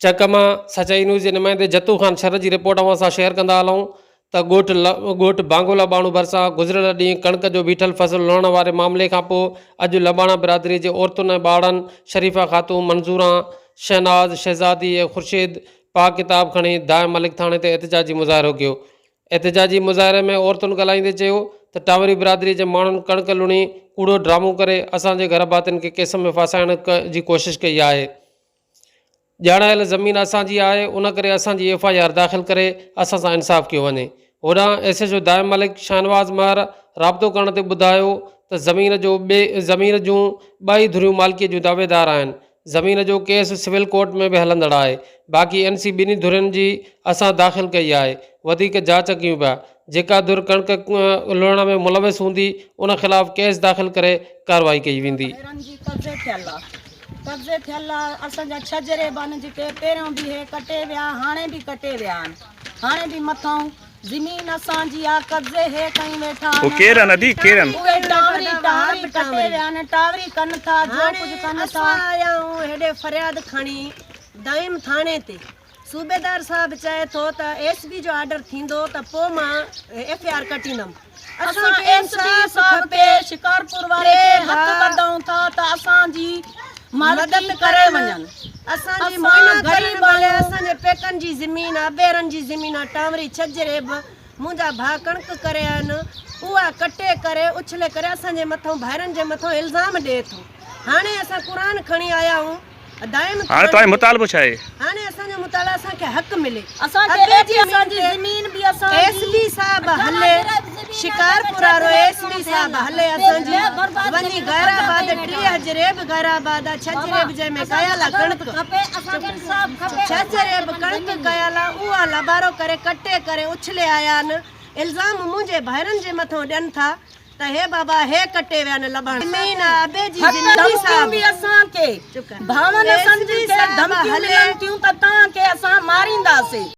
چڪ مان سچائي نيوز جي نمائندي جتو خان شر جي رپورٽ اوهان سان شيئر ڪندا هلون ته ڳوٺ ڳوٺ بانگو لٻاڻو ڀرسان گذريل ڏينهن ڪڻڪ جو بيٺل فصل لڻڻ واري معاملي کانپوء اڄ لٻاڻا برادري جي عورتن ۽ ٻارڙن شريفه خاتون، منظوران، شهناز، شهزادي ۽ خورشيد پاڪ ڪتاب کڻي دائم ملڪ ٿاڻي تي احتجاجي مظاهرو ڪيو. احتجاجي مظاهري ۾ عورتن ڳالهائيندي چيو ته ٽانوري برادري جي ماڻهن ڪڻڪ لڻي ڪوڙو ڊرامو ڪري اسان جي گهر ڀاتين کي ڪيس ۾ ڦاسائڻ جي ڪوشش ڪئي آهي. ڄاڻايل زمين اسان جي آهي ان ڪري اسان جي ايف I R داخل ڪري اسان سان انصاف ڪيو وڃي. هوڏانهن S H O Daim Malik Shahnawaz Mahar رابطو ڪرڻ تي ٻڌايو ته زمين جو ٻئي زمين جون ٻئي ڌريون مالڪي جون دعويدار آهن زمين جو ڪيس سول ڪورٽ ۾ به هلندڙ آهي باقي اين سي ٻنهي ڌرين جي اسان داخل ڪئي آهي وڌيڪ جاچ ڪيون پيا جيڪا ڌر ڪڻڪ لڻڻ ۾ ملوث هوندي ان خلاف ڪيس داخل ڪري ڪارروائي ڪئي ويندي. ڀائرن جي قبضي ٿيل آ. قبضي ٿيل آ اسان جا ڇهه جريب آهن جيڪي پهريون به هي ڪٽي ويا هاڻي به ڪٽي ويا آهن هاڻي به مٿئون زمين اسان جي آ قبضي هي ڪئين ويٺا هو آهن ڪير آهن ادي ڪير آهن؟ اهي ٽاوري ٽاوري ڪٽي ويا آهن ٽاوري ڪن ٿا جو هاڻي ڪجهه ڪن ٿا. اسان آيا آهيون هيڏي فرياد کڻي دائم ٿاڻي تي صوبيدار صاحب چئي ٿو ته ايس بي جو آرڊر ٿيندو ته پو مان ايف I R ڪٽيندم. اسان اسان کي ايس پي انصاف صاحب کپي. کي شڪارپور واري ٽي کي هٿ ڀاء ٻڌون ٿا ته اسان جي مالڪي مدد ڪري ڪرن وڃن. اسان جي اسان معائنا ڪرن غريب ڀلي آهيون. اسان جي پيڪن جي زمين آ ٻيرن جي زمين آ ٽانوري ڇڄ ريب منهنجا ڀاء ڪڻڪ ڪري آهن اها ڪٽي ڪري اڇلي ڪري اسان جي مٿون ڀائرن جي مٿون الزام ڏئي ٿو هاڻي اسان قرآن کڻي آيا آهيون دائم هاڻي توهان جو مطالبو ڇا آهي؟ هاڻي اسان جو مطالبو اسان کي حق ملي. اسان کي ابي جي اسان جي زمين زمين تي به اسان ايس جي بي صاحب هلي شڪارپور وارو ايس بي صاحب هلي اسان جي وڃي غير آباد 30 جريب غير آباد آ 6 جريب جنهن ۾ ڪيل آ ڪڻڪ 6 جريب ڪڻڪ ڪيل آ اها لبارو ڪري ڪٽي ڪري اڇلي آيا آهن الزام منهنجي ڀائرن جي مٿان ڏين ٿا ته هي بابا هي ڪٽي ويا نه لٻاڻ زمين آ ابي جي حق زندگي ڌمڪيون صاحب به اسان کي ڀاون ايس اسان بي کي صاحب ڌمڪيون هلي. ملن ٿيون ته توهان کي اسان مارينداسي.